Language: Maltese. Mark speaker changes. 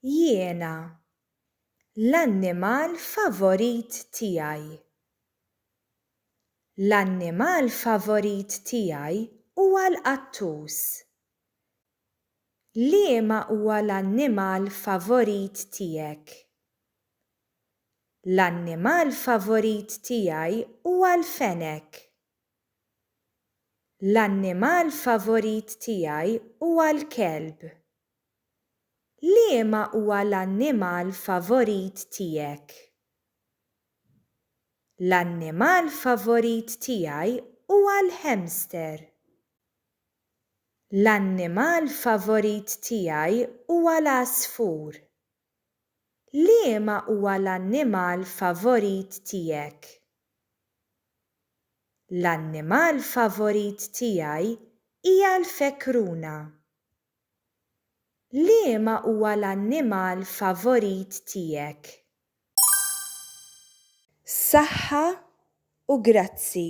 Speaker 1: Jiena. L-annimal favorit tiegħi. L-annimal favorit tiegħi huwa l-qattus. Liema huwa l-annimal favorit tiegħek? L-annimal favorit tiegħi huwa l-fenek. L-annimal favorit tiegħi huwa l-kelb. Liema huwa l-annimal favorit tiegħek? L-annimal favorit tiegħi huwa l-ħemster. L-annimal favorit tiegħi huwa l-għasfur. Liema huwa l-annimal favorit tiegħek? L-annimal favorit tiegħi hija l-fekruna. Liema huwa l-annimal favorit tiegħek? Saħħa u grazzi.